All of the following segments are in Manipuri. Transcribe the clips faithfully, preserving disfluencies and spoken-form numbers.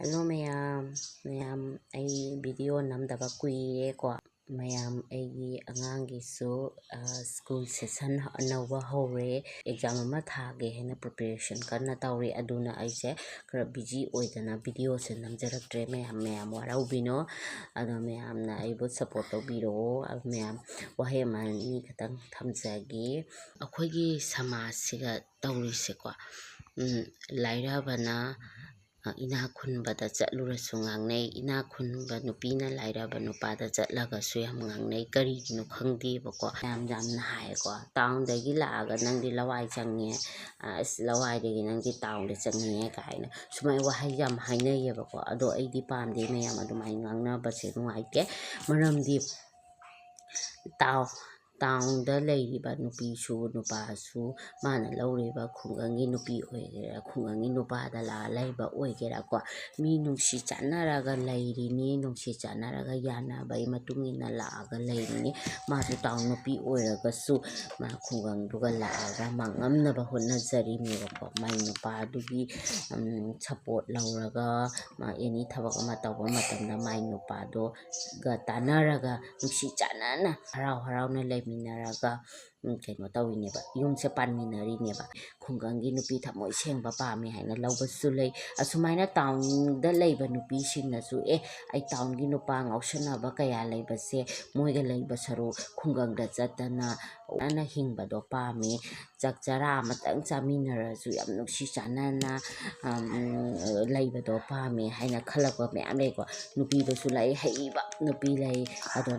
ꯍꯜꯂꯣ ꯃꯌꯥꯝ, ꯃꯌꯥꯝ ꯑꯩ ꯚꯤꯗꯤꯑꯣ ꯅꯝꯗꯕ ꯀꯨꯏꯔꯦꯀꯣ꯫ ꯃꯌꯥꯝ ꯑꯩꯒꯤ ꯑꯉꯥꯡꯒꯤꯁꯨ, ꯑ, ꯁ꯭ꯀꯨꯜ ꯁꯦꯁꯟ ꯑꯅꯧꯕ ꯍꯧꯔꯦ꯫ ꯑꯦꯛꯖꯥꯝ ꯑꯃ ꯊꯥꯒꯦ ꯍꯥꯏꯅ ꯄ꯭ꯔꯤꯄꯦꯔꯦꯁꯟ ꯀꯟꯅ ꯇꯧꯔꯤ꯫ ꯑꯗꯨꯅ ꯑꯩꯁꯦ ꯈꯔ ꯕꯤꯖꯤ ꯑꯣꯏꯗꯅ ꯚꯤꯗꯤꯑꯣꯁꯦ ꯅꯝꯖꯔꯛꯇ꯭ꯔꯦ꯫ ꯃꯌꯥꯝ, ꯃꯌꯥꯝ ꯋꯥꯔꯧꯕꯤꯅꯣ꯫ ꯑꯗꯣ ꯃꯌꯥꯝꯅ ꯑꯩꯕꯨ ꯁꯞꯄꯣꯔꯠ ꯇꯧꯕꯤꯔꯛꯑꯣ꯫ ꯑꯗꯣ ꯃꯌꯥꯝ ꯋꯥꯍꯩ ꯑꯃ ꯑꯅꯤ ꯈꯛꯇꯪ ꯊꯝꯖꯒꯦ꯫ ꯑꯩꯈꯣꯏꯒꯤ ꯁꯃꯥꯖꯁꯤꯒ ꯇꯧꯔꯤꯁꯦꯀꯣ, ꯎꯝ, ꯂꯥꯏꯔꯕꯅ, ꯑ, ꯏꯅꯥꯛ ꯈꯨꯟꯕꯗ ꯆꯠꯂꯨꯔꯁꯨ ꯉꯥꯡꯅꯩ, ꯏꯅꯥꯛ ꯈꯨꯟꯕ ꯅꯨꯄꯤꯅ ꯂꯥꯏꯔꯕ ꯅꯨꯄꯥꯗ ꯆꯠꯂꯒꯁꯨ ꯌꯥꯝ ꯉꯥꯡꯅꯩ꯫ ꯀꯔꯤꯒꯤꯅꯣ ꯈꯪꯗꯦꯕꯀꯣ꯫ ꯌꯥꯝ, ꯌꯥꯝꯅ ꯍꯥꯏꯌꯦꯀꯣ, "ꯇꯥꯎꯟꯗꯒꯤ ꯂꯥꯛꯑꯒ ꯅꯪꯗꯤ ꯂꯋꯥꯏ ꯆꯪꯉꯦ, ꯑꯁ, ꯂꯋꯥꯏꯗꯒꯤ ꯅꯪꯗꯤ ꯇꯥꯎꯟꯗ ꯆꯪꯉꯦ" ꯀꯥꯏꯅ ꯁꯨꯃꯥꯏꯅ ꯋꯥꯍꯩ ꯌꯥꯝ ꯍꯥꯏꯅꯩꯌꯦꯕꯀꯣ꯫ ꯑꯗꯣ ꯑꯩꯗꯤ ꯄꯥꯝꯗꯦ ꯃꯌꯥꯝ ꯑꯗꯨꯃꯥꯏꯅ ꯉꯥꯡꯅꯕꯁꯦ, ꯅꯨꯡꯉꯥꯏꯇꯦ꯫ ꯃꯔꯝꯗꯤ ꯇꯥꯎ-, ꯇꯥꯎꯟꯗ ꯂꯩꯔꯤꯕ ꯅꯨꯄꯤꯁꯨ ꯅꯨꯄꯥꯁꯨ ꯃꯥꯅ ꯂꯧꯔꯤꯕ ꯈꯨꯡꯒꯪꯒꯤ ꯅꯨꯄꯤ ꯑꯣꯏꯒꯦꯔꯥ, ꯈꯨꯡꯒꯪꯒꯤ ꯅꯨꯄꯥꯗ ꯂꯥꯛꯑ ꯂꯩꯕ ꯑꯣꯏꯒꯦꯔꯥꯀꯣ, ꯃꯤ ꯅꯨꯡꯁꯤ ꯆꯥꯟꯅꯔꯒ ꯂꯩꯔꯤꯅꯤ, ꯅꯨꯡꯁꯤ ꯆꯥꯟꯅꯔꯒ ꯌꯥꯅꯕꯒꯤ ꯃꯇꯨꯡ ꯏꯟꯅ ꯂꯥꯛꯑꯒ ꯂꯩꯔꯤꯅꯤ꯫ ꯃꯥꯁꯨ ꯇꯥꯎꯟ ꯅꯨꯄꯤ ꯑꯣꯏꯔꯒꯁꯨ ꯃꯥ ꯈꯨꯡꯒꯪꯗꯨꯒ ꯂꯥꯛꯑꯒ ꯃꯥ ꯉꯝꯅꯕ ꯍꯣꯠꯅꯖꯔꯤꯅꯦꯕꯀꯣ꯫ ꯃꯥꯏ ꯅꯨꯄꯥꯗꯨꯒꯤ, ꯎꯝ, ꯁꯞꯄꯣꯔꯠ ꯂꯧꯔꯒ ꯃꯥ ꯑꯦꯅꯤ ꯊꯕꯛ ꯑꯃ ꯇꯧꯕ ꯃꯇꯝꯗ ꯃꯥꯏ ꯅꯨꯄꯥꯗꯣꯒ ꯇꯥꯟꯅꯔꯒ ꯅꯨꯡꯁꯤ ꯆꯥꯟꯅꯅ ꯍꯔꯥꯎ ꯍꯔꯥꯎꯅ ꯂꯩꯃꯤꯟꯅꯔꯒ, ꯎꯝ, ꯀꯩꯅꯣ ꯇꯧꯔꯤꯅꯦꯕ, ꯌꯨꯝꯁꯦ ꯄꯥꯟꯃꯤꯟꯅꯔꯤꯅꯦꯕ꯫ ꯈꯨꯡꯒꯪꯒꯤ ꯅꯨꯄꯤ ꯊꯃꯣꯏ ꯁꯦꯡꯕ ꯄꯥꯝꯃꯦ ꯍꯥꯏꯅ ꯂꯧꯕꯁꯨ ꯂꯩ꯫ ꯑꯁꯨꯃꯥꯏꯅ ꯇꯥꯎꯟꯗ ꯂꯩꯕ ꯅꯨꯄꯤꯁꯤꯡꯅꯁꯨ, "ꯑꯦ, ꯑꯩ ꯇꯥꯎꯟꯒꯤ ꯅꯨꯄꯥ ꯉꯥꯎꯁꯟꯅꯕ ꯀꯌꯥ ꯂꯩꯕꯁꯦ ꯃꯣꯏꯒ ꯂꯩꯕ ꯁꯔꯨꯛ ꯈꯨꯡꯒꯪꯗ ꯆꯠꯇꯅ ꯋꯥꯅ ꯍꯤꯡꯕꯗꯣ ꯄꯥꯝꯃꯦ꯫ ꯆꯥꯛ ꯆꯔꯥ ꯑꯃꯇꯪ ꯆꯥꯃꯤꯟꯅꯔꯁꯨ ꯌꯥꯝ ꯅꯨꯡꯁꯤ ꯆꯥꯟꯅꯅ, ꯎꯝ, ꯂꯩꯕꯗꯣ ꯄꯥꯝꯃꯦ" ꯍꯥꯏꯅ ꯈꯜꯂꯛꯄ ꯃꯌꯥꯝ ꯂꯩꯀꯣ꯫ ꯅꯨꯄꯤꯗꯁꯨ ꯂꯥꯏꯔꯤꯛ ꯍꯩꯕ ꯅꯨꯄꯤ ꯂꯩ, ꯑꯗꯣ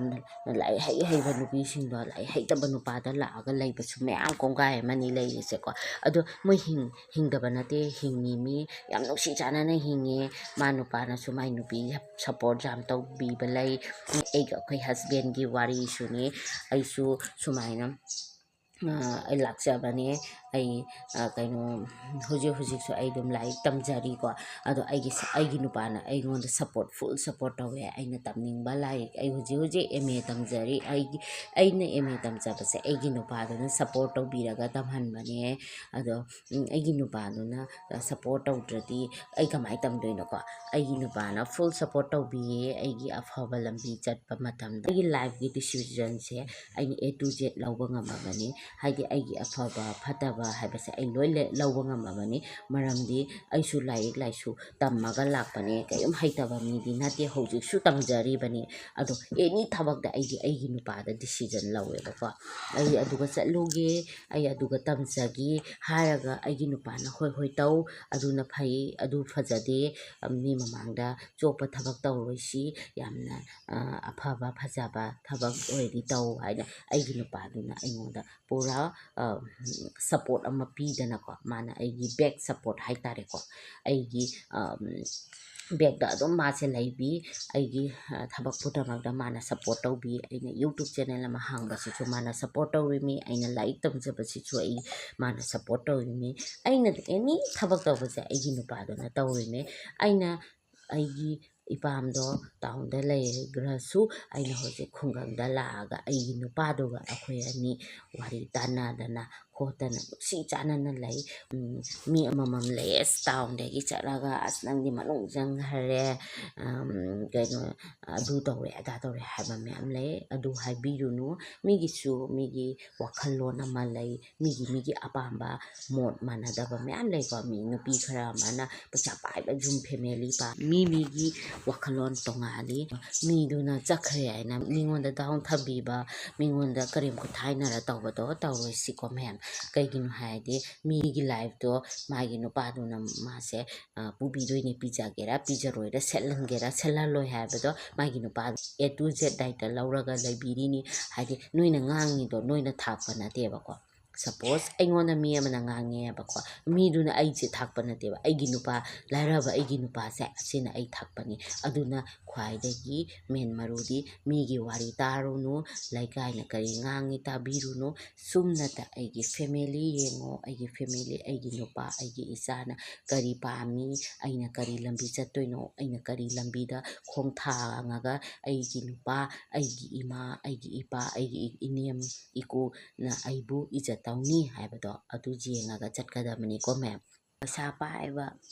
ꯂꯥꯏꯔꯤꯛ ꯍꯩ ꯍꯩꯕ ꯅꯨꯄꯤꯁꯤꯡꯗꯣ ꯂꯥꯏꯔꯤꯛ ꯍꯩꯇꯕ ꯅꯨꯄꯥꯗ ꯂꯥꯛꯑꯒ ꯂꯩꯕꯁꯨ ꯃꯌꯥꯝ ꯀꯣꯡꯒꯥꯏ ꯑꯃꯅꯤ ꯂꯩꯔꯤꯁꯦꯀꯣ꯫ ꯑꯗꯣ ꯃꯣꯏ ꯍꯤꯡ-, ꯍꯤꯡꯗꯕ ꯅꯠꯇꯦ, ꯍꯤꯡꯉꯤ ꯃꯤ ꯌꯥꯝ ꯅꯨꯡꯁꯤ ꯆꯥꯟꯅꯅ ꯍꯤꯡꯉꯦ꯫ ꯃꯥ ꯅꯨꯄꯥꯅꯁꯨ ꯃꯥꯏ ꯅꯨꯄꯤ ꯁꯞꯄꯣꯔꯠ ꯌꯥꯝ ꯇꯧꯕꯤꯕ ꯂꯩ꯫ ꯑꯩꯒ ꯑꯩꯈꯣꯏ ꯍꯁꯕꯦꯟꯒꯤ ꯋꯥꯔꯤꯁꯨꯅꯤ꯫ ꯑꯩꯁꯨ ꯁꯨꯃꯥꯏꯅ, ꯑ, ꯑꯩ ꯂꯥꯛꯆꯕꯅꯦ꯫ ꯑꯩ ꯀꯩꯅꯣ, ꯍꯧꯖꯤꯛ ꯍꯧꯖꯤꯛꯁꯨ ꯑꯩ ꯑꯗꯨꯝ ꯂꯥꯏꯔꯤꯛ ꯇꯝꯖꯔꯤꯀꯣ꯫ ꯑꯗꯣ ꯑꯩꯒꯤ ꯑꯩꯒꯤ ꯅꯨꯄꯥꯅ ꯑꯩꯉꯣꯟꯗ ꯁꯞꯄꯣꯔꯠ, ꯐꯨꯜ ꯁꯞꯄꯣꯔꯠ ꯇꯧꯋꯦ꯫ ꯑꯩꯅ ꯇꯝꯅꯤꯡꯕ ꯂꯥꯏꯔꯤꯛ, ꯑꯩ ꯍꯧꯖꯤꯛ ꯍꯧꯖꯤꯛ ꯑꯦꯝ ꯑꯦ ꯇꯝꯖꯔꯤ꯫ ꯑꯩꯒꯤ ꯑꯩꯅ ꯑꯦꯝ ꯑꯦ ꯇꯝꯖꯕꯁꯦ ꯑꯩꯒꯤ ꯅꯨꯄꯥꯗꯨꯅ ꯁꯞꯄꯣꯔꯠ ꯇꯧꯕꯤꯔꯒ ꯇꯝꯍꯟꯕꯅꯦ꯫ ꯑꯗꯣ ꯑꯩꯒꯤ ꯅꯨꯄꯥꯗꯨꯅ ꯁꯞꯄꯣꯔꯠ ꯇꯧꯗ꯭ꯔꯗꯤ ꯑꯩ ꯀꯃꯥꯏꯅ ꯇꯝꯗꯣꯏꯅꯣꯀꯣ? ꯑꯩꯒꯤ ꯅꯨꯄꯥꯅ ꯐꯨꯜ ꯁꯞꯄꯣꯔꯠ ꯇꯧꯕꯤꯌꯦ ꯑꯩꯒꯤ ꯑꯐꯕ ꯂꯝꯕꯤ ꯆꯠꯄ ꯃꯇꯝꯗ꯫ ꯑꯩꯒꯤ ꯂꯥꯏꯐꯀꯤ ꯗꯤꯁꯤꯖꯟꯁꯦ ꯑꯩꯅ ꯑꯦ ꯇꯨ ꯖꯦꯠ ꯂꯧꯕ ꯉꯝꯃꯕꯅꯤ꯫ ꯍꯥꯏꯗꯤ ꯑꯩꯒꯤ ꯑꯐꯕ ꯐꯠꯇꯕ ꯍꯥꯏꯕꯁꯦ ꯑꯩ ꯂꯣꯏ ꯂꯧꯕ ꯉꯝꯃꯕꯅꯤ꯫ ꯃꯔꯝꯗꯤ ꯑꯩꯁꯨ ꯂꯥꯏꯔꯤꯛ ꯂꯥꯏꯁꯨ ꯇꯝꯃꯒ ꯂꯥꯛꯄꯅꯦ, ꯀꯔꯤꯝ ꯍꯩꯇꯕ ꯃꯤꯗꯤ ꯅꯠꯇꯦ, ꯍꯧꯖꯤꯛꯁꯨ ꯇꯝꯖꯔꯤꯕꯅꯤ꯫ ꯑꯗꯣ ꯑꯦꯅꯤ ꯊꯕꯛꯇ ꯑꯩꯗꯤ ꯑꯩꯒꯤ ꯅꯨꯄꯥꯗ ꯗꯤꯁꯤꯖꯟ ꯂꯧꯋꯦꯕꯀꯣ꯫ "ꯑꯩ ꯑꯗꯨꯒ ꯆꯠꯂꯨꯒꯦ, ꯑꯩ ꯑꯗꯨꯒ ꯇꯝꯖꯒꯦ" ꯍꯥꯏꯔꯒ ꯑꯩꯒꯤ ꯅꯨꯄꯥꯅ "ꯍꯣꯏ ꯍꯣꯏ ꯇꯧ, ꯑꯗꯨꯅ ꯐꯩ, ꯑꯗꯨ ꯐꯖꯗꯦ, ꯃꯤ ꯃꯃꯥꯡꯗ ꯆꯣꯞꯄ ꯊꯕꯛ ꯇꯧꯔꯣꯏꯁꯤ, ꯌꯥꯝꯅ ꯑꯐꯕ ꯐꯖꯕ ꯊꯕꯛ ꯑꯣꯏꯔꯗꯤ ꯇꯧ" ꯍꯥꯏꯅ ꯑꯩꯒꯤ ꯅꯨꯄꯥꯗꯨꯅ ꯑꯩꯉꯣꯟꯗ ꯄꯨꯔꯥ ꯁꯞꯄꯣꯔꯠ ꯑꯃ ꯄꯤꯗꯅꯀꯣ, ꯃꯥꯅ ꯑꯩꯒꯤ ꯕꯦꯛ ꯁꯞꯄꯣꯔꯠ ꯍꯥꯏꯇꯥꯔꯦꯀꯣ, ꯑꯩꯒꯤ ꯕꯦꯛꯇ ꯑꯗꯨꯝ ꯃꯥꯁꯦ ꯂꯩꯕꯤ꯫ ꯑꯩꯒꯤ ꯊꯕꯛ ꯄꯨꯝꯅꯃꯛꯇ ꯃꯥꯅ ꯁꯞꯄꯣꯔꯠ ꯇꯧꯕꯤ꯫ ꯑꯩꯅ ꯌꯨꯇ꯭ꯌꯨꯕ ꯆꯦꯅꯦꯜ ꯑꯃ ꯍꯥꯡꯕꯁꯤꯁꯨ ꯃꯥꯅ ꯁꯞꯄꯣꯔꯠ ꯇꯧꯔꯤꯃꯤ꯫ ꯑꯩꯅ ꯂꯥꯏꯔꯤꯛ ꯇꯝꯖꯕꯁꯤꯁꯨ ꯑꯩ, ꯃꯥꯅ ꯁꯞꯄꯣꯔꯠ ꯇꯧꯔꯤꯃꯤ꯫ ꯑꯩꯅ ꯑꯦꯅꯤ ꯊꯕꯛ ꯇꯧꯕꯁꯦ ꯑꯩꯒꯤ ꯅꯨꯄꯥꯗꯨꯅ ꯇꯧꯔꯤꯃꯤ꯫ ꯑꯩꯅ ꯑꯩꯒꯤ ꯏꯄꯥꯝꯗꯣ ꯇꯥꯎꯟꯗ ꯂꯩꯈ꯭ꯔꯁꯨ, ꯑꯩꯅ ꯍꯧꯖꯤꯛ ꯈꯨꯡꯒꯪꯗ ꯂꯥꯛꯑꯒ ꯑꯩꯒꯤ ꯅꯨꯄꯥꯗꯨꯒ ꯑꯩꯈꯣꯏ ꯑꯅꯤ ꯋꯥꯔꯤ ꯇꯥꯟꯅꯗꯅ ꯈꯣꯠꯇꯅ ꯅꯨꯡꯁꯤ ꯆꯥꯟꯅꯅ ꯂꯩ꯫ ꯃꯤ ꯑꯃꯃꯝ ꯂꯩ, "ꯑꯁ, ꯇꯥꯎꯟꯗꯒꯤ ꯆꯠꯂꯒ, ꯑꯁ, ꯅꯪꯗꯤ ꯃꯅꯨꯡ ꯆꯪꯈ꯭ꯔꯦ, ꯀꯩꯅꯣ, ꯑꯗꯨ ꯇꯧꯔꯦ, ꯑꯗꯥ ꯇꯧꯔꯦ" ꯍꯥꯏꯕ ꯃꯌꯥꯝ ꯂꯩ꯫ ꯑꯗꯨ ꯍꯥꯏꯕꯤꯔꯨꯅꯨ꯫ ꯃꯤꯒꯤꯁꯨ ꯃꯤꯒꯤ ꯋꯥꯈꯜꯂꯣꯟ ꯑꯃ ꯂꯩ, ꯃꯤꯒꯤ ꯃꯤꯒꯤ ꯑꯄꯥꯝꯕ ꯃꯣꯠ ꯃꯥꯟꯅꯗꯕ ꯃꯌꯥꯝ ꯂꯩꯀꯣ꯫ ꯃꯤ ꯅꯨꯄꯤ ꯈꯔ ꯑꯃꯅ ꯄꯩꯁꯥ ꯄꯥꯏꯕ ꯌꯨꯝ ꯐꯦꯃꯤꯂꯤ ꯄꯥꯝꯃꯤ꯫ ꯃꯤ ꯃꯤꯒꯤ ꯋꯥꯈꯜꯂꯣꯟ ꯇꯣꯉꯥꯜꯂꯤ꯫ ꯃꯤꯗꯨꯅ ꯆꯠꯈ꯭ꯔꯦ ꯍꯥꯏꯅ ꯃꯤꯉꯣꯟꯗ ꯗꯥꯎꯟ ꯊꯝꯕꯤꯕ, ꯃꯤꯉꯣꯟꯗ ꯀꯔꯦꯝ ꯀꯊꯥꯏꯅꯔ ꯇꯧꯕꯗꯣ ꯇꯧꯔꯣꯏꯁꯤꯀꯣ ꯃꯌꯥꯝ꯫ ꯀꯩꯒꯤꯅꯣ ꯍꯥꯏꯔꯗꯤ ꯃꯤꯒꯤ ꯂꯥꯏꯐꯇꯣ ꯃꯥꯒꯤ ꯅꯨꯄꯥꯗꯨꯅ ꯃꯥꯁꯦ ꯄꯨꯕꯤꯗꯣꯏꯅꯦ, ꯄꯤꯖꯒꯦꯔꯥ ꯄꯤꯖꯔꯣꯏꯔꯥ, ꯁꯦꯠꯍꯟꯒꯦꯔꯥ ꯁꯦꯠꯍꯜꯂꯣꯏ ꯍꯥꯏꯕꯗꯣ ꯃꯥꯒꯤ ꯅꯨꯄꯥ ꯑꯦ ꯇꯨ ꯖꯦꯠ ꯗꯥꯏꯇ ꯂꯧꯔꯒ ꯂꯩꯕꯤꯔꯤꯅꯤ꯫ ꯍꯥꯏꯗꯤ ꯅꯣꯏꯅ ꯉꯥꯡꯉꯤꯗꯣ ꯅꯣꯏꯅ ꯊꯥꯛꯄ ꯅꯠꯇꯦꯕꯀꯣ꯫ ꯁꯄꯣꯁ ꯑꯩꯉꯣꯟꯗ ꯃꯤ ꯑꯃꯅ ꯉꯥꯡꯉꯦꯕꯀꯣ, ꯃꯤꯗꯨꯅ ꯑꯩꯁꯦ ꯊꯥꯛꯄ ꯅꯠꯇꯦꯕ, ꯑꯩꯒꯤ ꯅꯨꯄꯥ, ꯂꯥꯏꯔꯕ ꯑꯩꯒꯤ ꯅꯨꯄꯥꯁꯦ ꯑꯁꯤꯅ ꯑꯩ ꯊꯥꯛꯄꯅꯤ꯫ ꯑꯗꯨꯅ ꯈ꯭ꯋꯥꯏꯗꯒꯤ ꯃꯦꯟ ꯃꯔꯨꯗꯤ ꯃꯤꯒꯤ ꯋꯥꯔꯤ ꯇꯥꯔꯨꯅꯨ, ꯂꯩꯀꯥꯏꯅ ꯀꯔꯤ ꯉꯥꯡꯉꯤ ꯇꯥꯕꯤꯔꯨꯅꯨ, ꯁꯨꯝꯅꯇ ꯑꯩꯒꯤ ꯐꯦꯃꯤꯂꯤ ꯌꯦꯡꯉꯣ, ꯑꯩꯒꯤ ꯐꯦꯃꯤꯂꯤ, ꯑꯩꯒꯤ ꯅꯨꯄꯥ, ꯑꯩꯒꯤ ꯏꯆꯥꯅ ꯀꯔꯤ ꯄꯥꯝꯃꯤ, ꯑꯩꯅ ꯀꯔꯤ ꯂꯝꯕꯤ ꯆꯠꯇꯣꯏꯅꯣ, ꯑꯩꯅ ꯀꯔꯤ ꯂꯝꯕꯤꯗ ꯈꯣꯡ ꯊꯥꯡꯉꯒ ꯑꯩꯒꯤ ꯅꯨꯄꯥ, ꯑꯩꯒꯤ ꯏꯃꯥ, ꯑꯩꯒꯤ ꯏꯄꯥ, ꯑꯩꯒꯤ ꯏꯅꯦꯝ ꯏꯀꯨꯅ ꯑꯩꯕꯨ ꯏꯖꯠ ꯇꯧꯅꯤ ꯍꯥꯏꯕꯗꯣ ꯑꯗꯨ ꯌꯦꯡꯉꯒ ꯆꯠꯀꯗꯕꯅꯤꯀꯣ ꯃꯦꯝ꯫ ꯄꯩꯁꯥ ꯄꯥꯏꯕ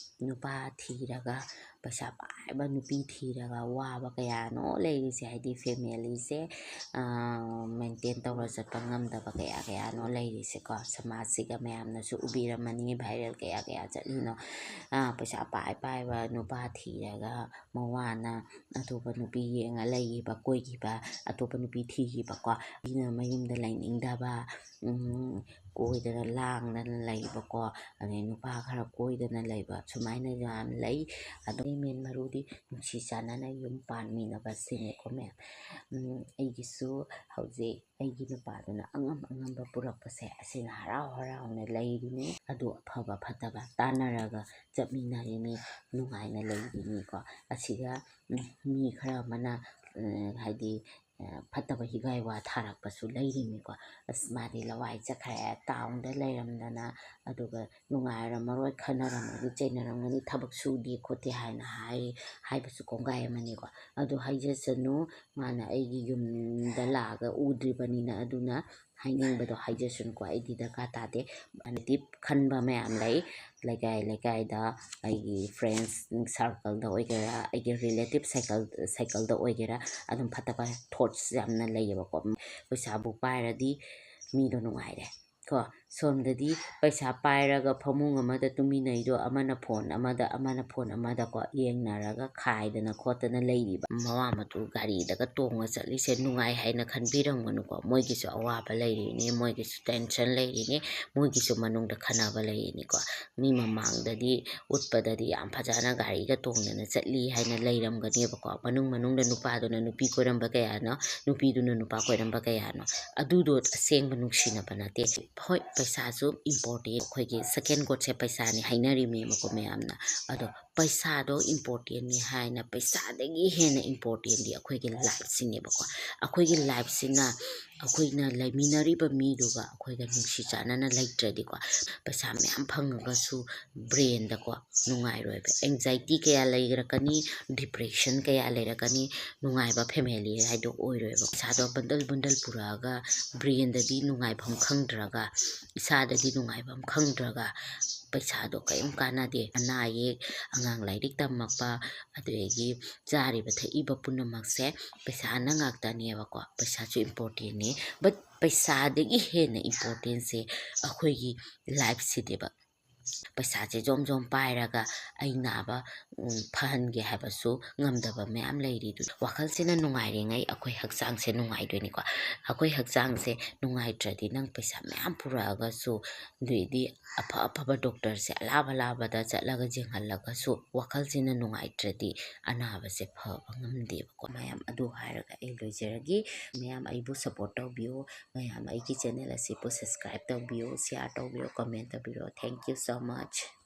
ꯅꯨꯄꯥ ꯊꯤꯔꯒ, ꯄꯩꯁꯥ ꯄꯥꯏꯕ ꯅꯨꯄꯤ ꯊꯤꯔꯒ ꯋꯥꯕ ꯀꯌꯥꯅꯣ ꯂꯩꯔꯤꯁꯦ, ꯍꯥꯏꯗꯤ ꯐꯦꯃꯤꯂꯤꯁꯦ ꯃꯦꯟꯇꯦꯟ ꯇꯧꯔ ꯆꯠꯄ ꯉꯝꯗꯕ ꯀꯌꯥ ꯀꯌꯥꯅꯣ ꯂꯩꯔꯤꯁꯦꯀꯣ꯫ ꯁꯃꯥꯖꯁꯤꯒ ꯃꯌꯥꯝꯅꯁꯨ ꯎꯕꯤꯔꯝꯃꯅꯤ, ꯚꯥꯏꯔꯦꯜ ꯀꯌꯥ ꯀꯌꯥ ꯆꯠꯂꯤꯅꯣ꯫ ꯄꯩꯁꯥ ꯄꯥꯏ ꯄꯥꯏꯕ ꯅꯨꯄꯥ ꯊꯤꯔꯒ ꯃꯋꯥꯅ ꯑꯇꯣꯞꯄ ꯅꯨꯄꯤ ꯌꯦꯡꯉ ꯂꯩꯈꯤꯕ, ꯀꯣꯏꯈꯤꯕ, ꯑꯇꯣꯞꯄ ꯅꯨꯄꯤ ꯊꯤꯈꯤꯕꯀꯣ꯫ ꯁꯤꯅ ꯃꯌꯨꯝꯗ ꯂꯩꯅꯤꯡꯗꯕ, ꯀꯣꯏꯗꯅ ꯂꯥꯡꯗꯅ ꯂꯩꯕꯀꯣ, ꯑꯗꯩ ꯅꯨꯄꯥ ꯈꯔ ꯀꯣꯏꯗꯅ ꯂꯩꯕ, ꯁꯨꯃꯥꯏꯅ ꯌꯥꯝ ꯂꯩ꯫ ꯑꯗꯣ ꯃꯦꯟ ꯃꯔꯨꯗꯤ ꯅꯨꯡꯁꯤ ꯆꯥꯟꯅꯅ ꯌꯨꯝ ꯄꯥꯟꯃꯤꯟꯅꯕ ꯁꯤꯅꯤꯀꯣ ꯃꯦꯝ꯫ ꯑꯩꯒꯤꯁꯨ ꯍꯧꯖꯤꯛ ꯑꯩꯒꯤ ꯅꯨꯄꯥꯗꯨꯅ ꯑꯉꯝ ꯑꯉꯝꯕ ꯄꯨꯔꯛꯄꯁꯦ, ꯑꯁꯤꯅ ꯍꯔꯥꯎ ꯍꯔꯥꯎꯅ ꯂꯩꯔꯤꯅꯤ꯫ ꯑꯗꯨ ꯑꯐꯕ ꯐꯠꯇꯕ ꯇꯥꯟꯅꯔꯒ ꯆꯠꯃꯤꯟꯅꯔꯤꯅꯤ, ꯅꯨꯡꯉꯥꯏꯅ ꯂꯩꯔꯤꯅꯤꯀꯣ꯫ ꯑꯁꯤꯒ ꯃꯤ ꯈꯔ ꯑꯃꯅ ꯍꯥꯏꯗꯤ ꯐꯠꯇꯕ ꯍꯤꯒꯥꯏ ꯋꯥ ꯊꯥꯔꯛꯄꯁꯨ ꯂꯩꯔꯤꯅꯤꯀꯣ꯫ "ꯑꯁ, ꯃꯥꯗꯤ ꯂꯋꯥꯏ ꯆꯠꯈ꯭ꯔꯦ, ꯇꯥꯎꯟꯗ ꯂꯩꯔꯝꯗꯅ, ꯑꯗꯨꯒ ꯅꯨꯡꯉꯥꯏꯔꯝꯃꯔꯣꯏ, ꯈꯠꯅꯔꯝꯃꯅꯤ, ꯆꯩꯅꯔꯝꯒꯅꯤ, ꯊꯕꯛ ꯁꯨꯗꯦ ꯈꯣꯠꯇꯦ" ꯍꯥꯏꯅ ꯍꯥꯏ, ꯍꯥꯏꯕꯁꯨ ꯀꯣꯡꯒꯥꯏ ꯑꯃꯅꯤꯀꯣ꯫ ꯑꯗꯨ ꯍꯥꯏꯖꯁꯅꯨ, ꯃꯥꯅ ꯑꯩꯒꯤ ꯌꯨꯝꯗ ꯂꯥꯛꯑꯒ ꯎꯗ꯭ꯔꯤꯕꯅꯤꯅ, ꯑꯗꯨꯅ ꯍꯥꯏꯅꯤꯡꯕꯗꯣ ꯍꯥꯏꯖꯁꯅꯨꯀꯣ, ꯑꯩꯗꯤ ꯗꯔꯀꯥꯔ ꯇꯥꯗꯦ꯫ ꯅꯦꯒꯦꯇꯤꯞ ꯈꯟꯕ ꯃꯌꯥꯝ ꯂꯩ, ꯂꯩꯀꯥꯏ ꯂꯩꯀꯥꯏꯗ, ꯑꯩꯒꯤ ꯐ꯭ꯔꯦꯟꯁ ꯁꯥꯔꯀꯜꯗ ꯑꯣꯏꯒꯦꯔꯥ, ꯑꯩꯒꯤ ꯔꯤꯂꯦꯇꯤꯞ ꯁꯥꯏꯀꯜ, ꯁꯥꯏꯀꯜꯗ ꯑꯣꯏꯒꯦꯔꯥ, ꯑꯗꯨꯝ ꯐꯠꯇꯕ ꯊꯣꯠꯁ ꯌꯥꯝꯅ ꯂꯩꯌꯦꯕꯀꯣ꯫ ꯄꯩꯁꯥꯕꯨ ꯄꯥꯏꯔꯗꯤ ꯃꯤꯗꯣ ꯅꯨꯡꯉꯥꯏꯔꯦ ꯀꯣ꯫ ꯁꯣꯝꯗꯗꯤ ꯄꯩꯁꯥ ꯄꯥꯏꯔꯒ ꯐꯃꯨꯡ ꯑꯃꯗ ꯇꯨꯃꯤꯟꯅꯩꯗꯣ, ꯑꯃꯅ ꯐꯣꯟ ꯑꯃꯗ, ꯑꯃꯅ ꯐꯣꯟ ꯑꯃꯗꯀꯣ ꯌꯦꯡꯅꯔꯒ ꯈꯥꯏꯗꯅ ꯈꯣꯠꯇꯅ ꯂꯩꯔꯤꯕ꯫ ꯃꯋꯥ ꯃꯇꯨ ꯒꯥꯔꯤꯗꯒ ꯇꯣꯡꯉ ꯆꯠꯂꯤꯁꯦ ꯅꯨꯡꯉꯥꯏ ꯍꯥꯏꯅ ꯈꯟꯕꯤꯔꯝꯒꯅꯨꯀꯣ꯫ ꯃꯣꯏꯒꯤꯁꯨ ꯑꯋꯥꯕ ꯂꯩꯔꯤꯅꯤ, ꯃꯣꯏꯒꯤꯁꯨ tension ꯂꯩꯔꯤꯅꯤ, ꯃꯣꯏꯒꯤꯁꯨ ꯃꯅꯨꯡꯗ ꯈꯟꯅꯕ ꯂꯩꯔꯤꯅꯤꯀꯣ꯫ ꯃꯤ ꯃꯃꯥꯡꯗꯗꯤ ꯎꯠꯄꯗꯗꯤ ꯌꯥꯝ ꯐꯖꯅ ꯒꯥꯔꯤꯒ ꯇꯣꯡꯗꯅ ꯆꯠꯂꯤ ꯍꯥꯏꯅ ꯂꯩꯔꯝꯒꯅꯦꯕꯀꯣ꯫ ꯃꯅꯨꯡ ꯃꯅꯨꯡꯗ ꯅꯨꯄꯥꯗꯨꯅ ꯅꯨꯄꯤ ꯀꯣꯏꯔꯝꯕ ꯀꯌꯥꯅꯣ, ꯅꯨꯄꯤꯗꯨꯅ ꯅꯨꯄꯥ ꯀꯣꯏꯔꯝꯕ ꯀꯌꯥꯅꯣ, ꯑꯗꯨꯗꯣ ꯑꯁꯦꯡꯕ ꯅꯨꯡꯁꯤꯅꯕ ꯅꯠꯇꯦ꯫ ꯍꯣꯏ, ꯄꯩꯁꯥꯁꯨ important, ꯑꯩꯈꯣꯏꯒꯤ second godꯁꯦ ꯄꯩꯁꯥꯅꯤ ꯍꯥꯏꯅꯔꯤꯃꯦꯕꯀꯣ ꯃꯌꯥꯝꯅ꯫ ꯑꯗꯣ ꯄꯩꯁꯥꯗꯣ importantꯅꯤ ꯍꯥꯏꯅ ꯄꯩꯁꯥꯗꯒꯤ ꯍꯦꯟꯅ importantꯗꯤ ꯑꯩꯈꯣꯏꯒꯤ lifeꯁꯤꯅꯦꯕꯀꯣ꯫ ꯑꯩꯈꯣꯏꯒꯤ lifeꯁꯤꯅ ꯑꯩꯈꯣꯏꯅ ꯂꯩꯃꯤꯟꯅꯔꯤꯕ ꯃꯤꯗꯨꯒ ꯑꯩꯈꯣꯏꯒ ꯅꯨꯡꯁꯤ ꯆꯥꯟꯅꯅ ꯂꯩꯇ꯭ꯔꯗꯤꯀꯣ, ꯄꯩꯁꯥ ꯃꯌꯥꯝ ꯐꯪꯉꯒꯁꯨ brainꯗꯀꯣ ꯅꯨꯡꯉꯥꯏꯔꯣꯏꯕ꯫ Anxiety ꯀꯌꯥ ꯂꯩꯔꯛꯀꯅꯤ, depression ꯀꯌꯥ ꯂꯩꯔꯛꯀꯅꯤ, ꯅꯨꯡꯉꯥꯏꯕ family ꯍꯥꯏꯗꯣ ꯑꯣꯏꯔꯣꯏꯕ꯫ ꯄꯩꯁꯥꯗꯣ bundle bundle ꯄꯨꯔꯛꯑꯒ brainꯗꯗꯤ ꯅꯨꯡꯉꯥꯏꯐꯝ ꯈꯪꯗ꯭ꯔꯒ, ꯏꯁꯥꯗꯗꯤ ꯅꯨꯡꯉꯥꯏꯐꯝ ꯈꯪꯗ꯭ꯔꯒ ꯄꯩꯁꯥꯗꯣ ꯀꯔꯤꯝ ꯀꯥꯟꯅꯗꯦ꯫ ꯑꯅꯥ ꯑꯌꯦꯛ, ꯑꯉꯥꯡ ꯂꯥꯏꯔꯤꯛ ꯇꯝꯃꯛꯄ, ꯑꯗꯨꯗꯒꯤ ꯆꯥꯔꯤꯕ ꯊꯛꯏꯕ ꯄꯨꯝꯅꯃꯛꯁꯦ ꯄꯩꯁꯥꯅ ꯉꯥꯛꯇꯅꯦꯕꯀꯣ꯫ ꯄꯩꯁꯥꯁꯨ importantꯅꯤ, but ꯄꯩꯁꯥꯗꯒꯤ ꯍꯦꯟꯅ importantꯁꯦ ꯑꯩꯈꯣꯏꯒꯤ lifeꯁꯤꯅꯦꯕ꯫ ꯄꯩꯁꯥꯁꯦ ꯖꯣꯝ ꯖꯣꯝ ꯄꯥꯏꯔꯒ ꯑꯩ ꯅꯥꯕ, ꯎꯝ, ꯐꯍꯟꯒꯦ ꯍꯥꯏꯕꯁꯨ ꯉꯝꯗꯕ ꯃꯌꯥꯝ ꯂꯩꯔꯤꯗꯨ꯫ ꯋꯥꯈꯜꯁꯤꯅ ꯅꯨꯡꯉꯥꯏꯔꯤꯉꯩ ꯑꯩꯈꯣꯏ ꯍꯛꯆꯥꯡꯁꯦ ꯅꯨꯡꯉꯥꯏꯗꯣꯏꯅꯤꯀꯣ꯫ ꯑꯩꯈꯣꯏ ꯍꯛꯆꯥꯡꯁꯦ ꯅꯨꯡꯉꯥꯏꯇ꯭ꯔꯗꯤ ꯅꯪ ꯄꯩꯁꯥ ꯃꯌꯥꯝ ꯄꯨꯔꯛꯑꯒꯁꯨ, ꯑꯗꯨꯏꯗꯤ ꯑꯐ ꯑꯐꯕ doctorꯁꯦ ꯑꯂꯥꯞ ꯑꯂꯥꯞꯄꯗ ꯆꯠꯂꯒ ꯌꯦꯡꯍꯜꯂꯒꯁꯨ ꯋꯥꯈꯜꯁꯤꯅ ꯅꯨꯡꯉꯥꯏꯇ꯭ꯔꯗꯤ ꯑꯅꯥꯕꯁꯦ ꯐꯕ ꯉꯝꯗꯦꯕꯀꯣ꯫ ꯃꯌꯥꯝ ꯑꯗꯨ ꯍꯥꯏꯔꯒ ꯑꯩ ꯂꯣꯏꯖꯔꯒꯦ꯫ ꯃꯌꯥꯝ ꯑꯩꯕꯨ support ꯇꯧꯕꯤꯌꯨ꯫ ꯃꯌꯥꯝ ꯑꯩꯒꯤ channel ꯑꯁꯤꯕꯨ subscribe ꯇꯧꯕꯤꯌꯨ, share ꯇꯧꯕꯤꯌꯨ, comment ꯇꯧꯕꯤꯔꯣ꯫ Thank you so much꯫